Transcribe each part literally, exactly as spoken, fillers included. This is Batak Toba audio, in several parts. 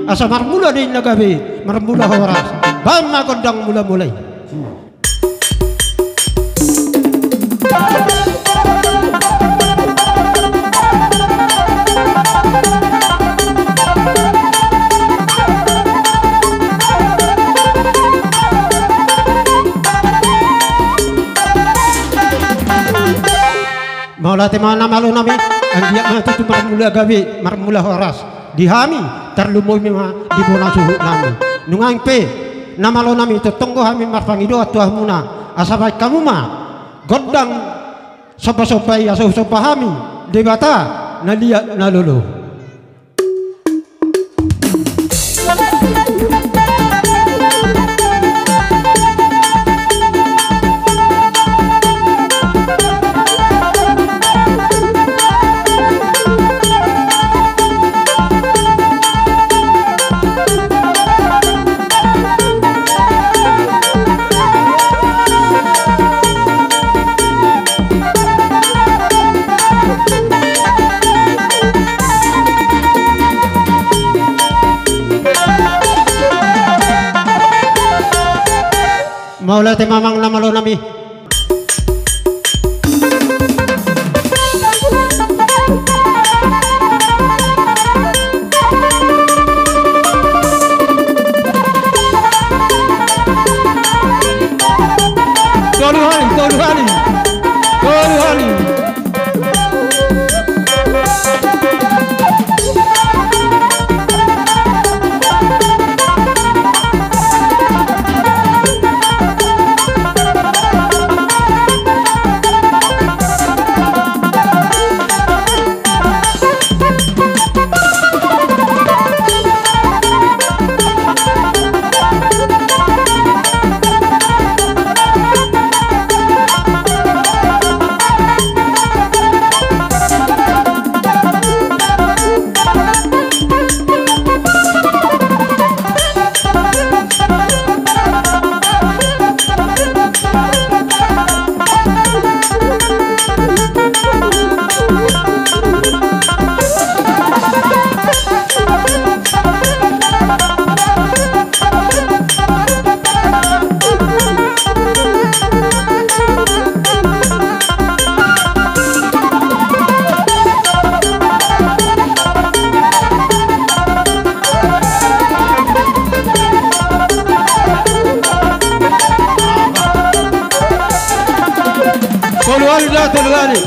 Asa marmula do i na gabe, marmula horas. Bahen ma gondang mula-mula i. Mauliate ma na malo nami, anggiat ma tutu marmula gabe, marmula horas di hami, tarlumobi ma di bona suhut nami. Nunga i pe na malo nami, tongtong do hami marpangidoan tu hamuna, asa bahen hamu ma gondang somba-somba i, asa husomba hami Debata na liat na lolo. Mauliate ma amang na malo nami. Tolu hali, tolu hali, tolu hali. Tolu hali da, tolu hali.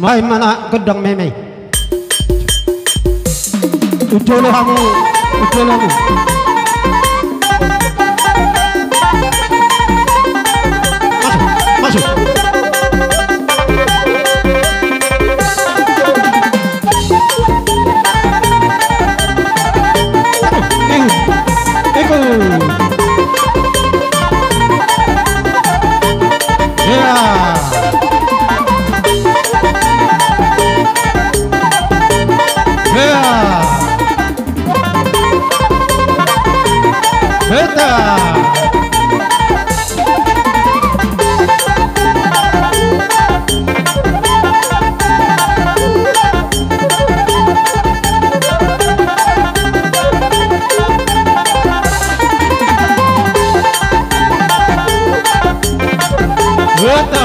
Ai mana gondang meme. Ujolo hamu, ujolo hamu. Masuk, masuk. Aduh, ihu. Ihu. Ya. Ya. Beta. Beta.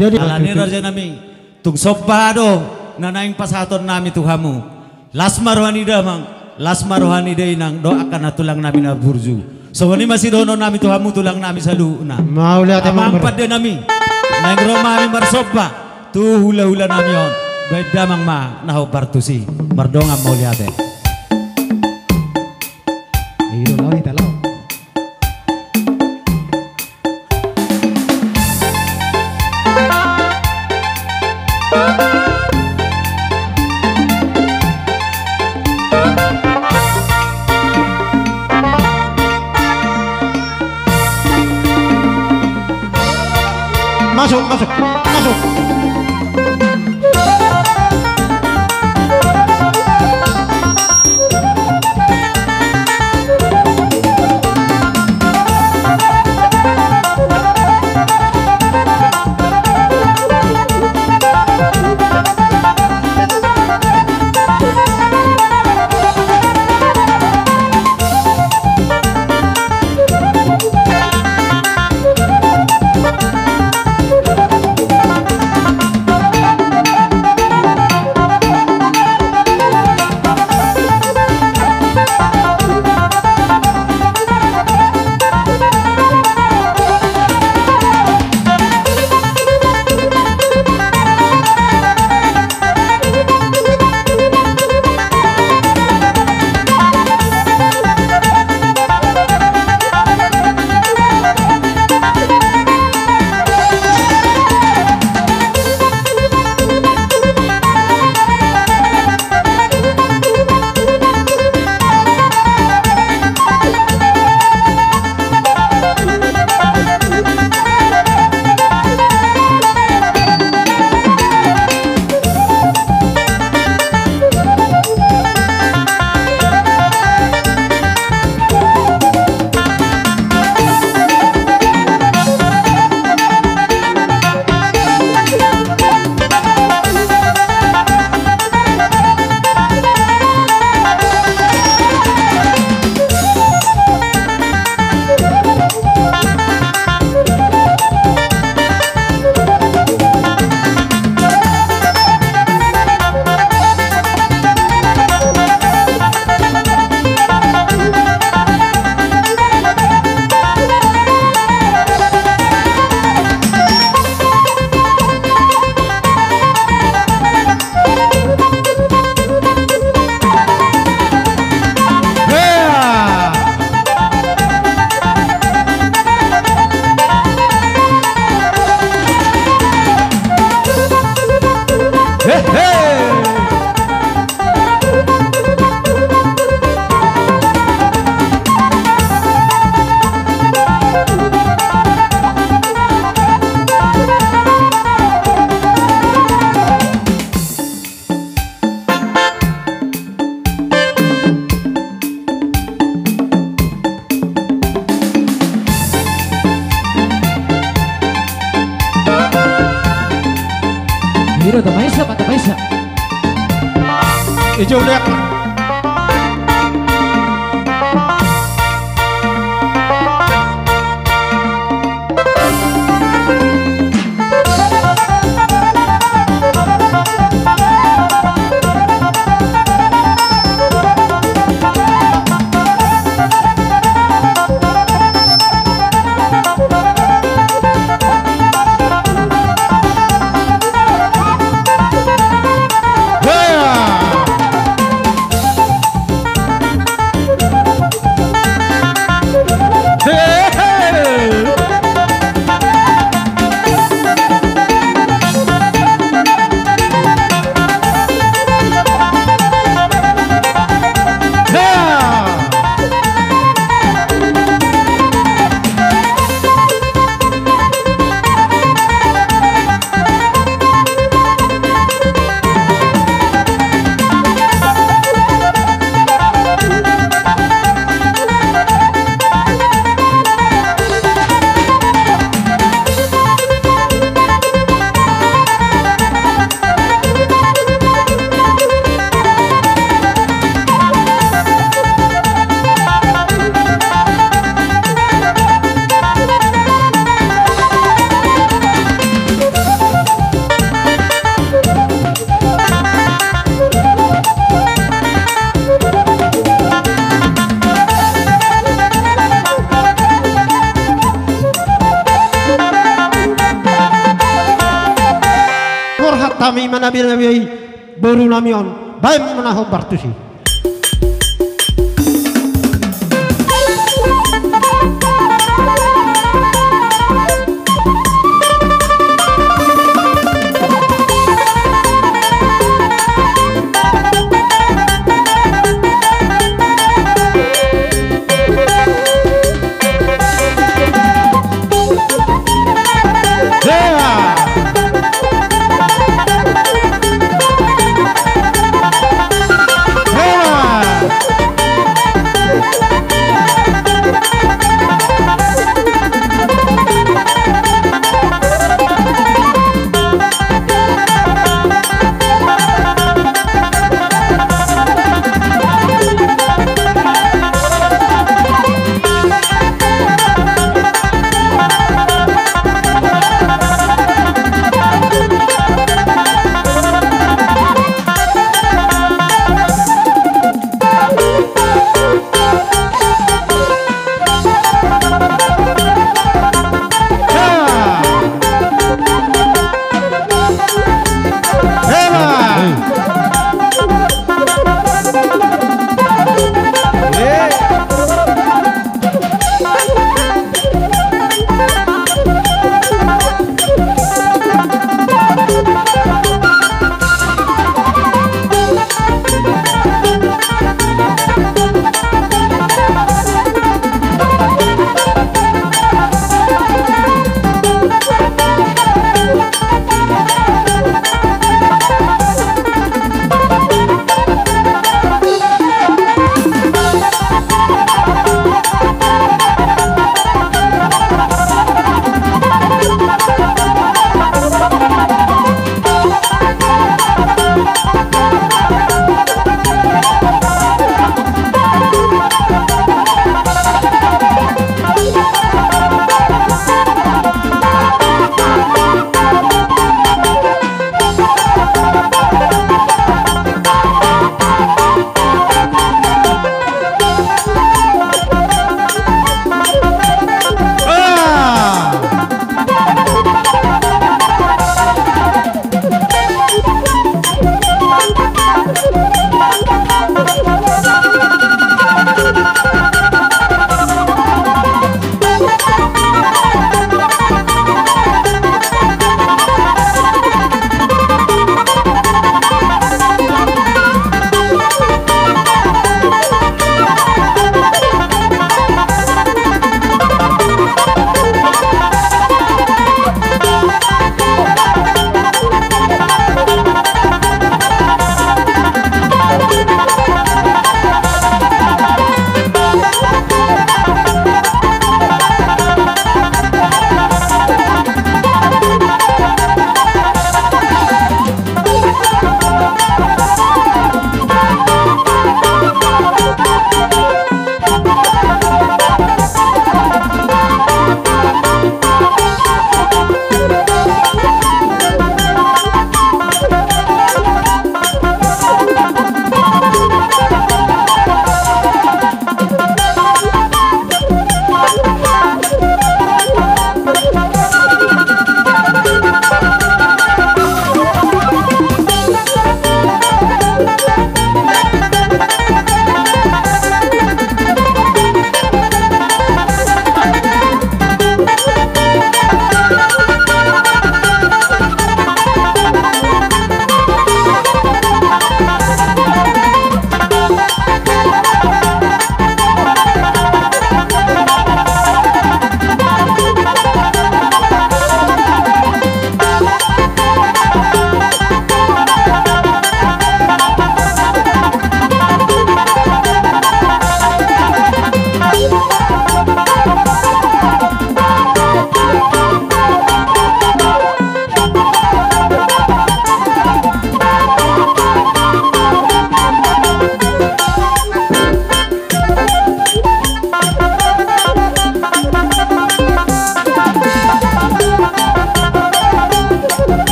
Jadi alani raja nami. Tung somba do na naeng pasahaton nami tu hamu. Las ma roha ni damang, las ma roha ni dainang dohot angka na tulang nami na burju. Songon i ma sidohonon nami tu hamu tulang nami saluhutna. Mauliate. Amang pande nami, naeng ro ma hami marsomba tu hulahula nami on. Baen damang ma na hombar tusi. Mardongan mauliate. Ido lao hita lao. Masuk, masuk, masuk. Ira da maisa, mata maisa. Ijo udah. Borhat hami manabi-nabi boru nami on, baen ma na hombar tusi.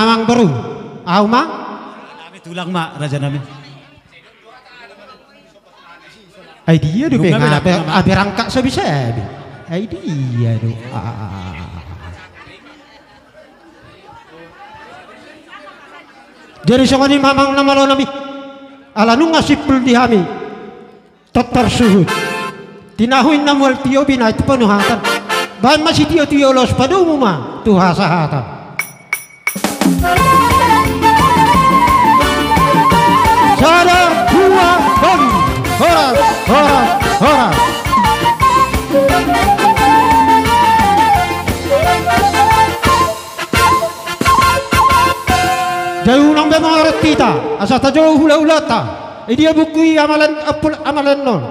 Amang boru, au ma. Tulang ma, raja nami. Ai dia do be, berangkat so bisa be. Ai dia do. Jadi songon i ma amang na malo nami. Ala nunga simpul di hami. Tottor suhut. Tinahu inna mual tio binahen tu panuhatan. Bahen ma sitio-tio laos padomu ma tu hasahatan. Sada, dua, tolu. Horas, horas, horas. Jadi unang be mangaret hita asa tajou hula-hulanta. Idia buku i amalen, ampul amalen non.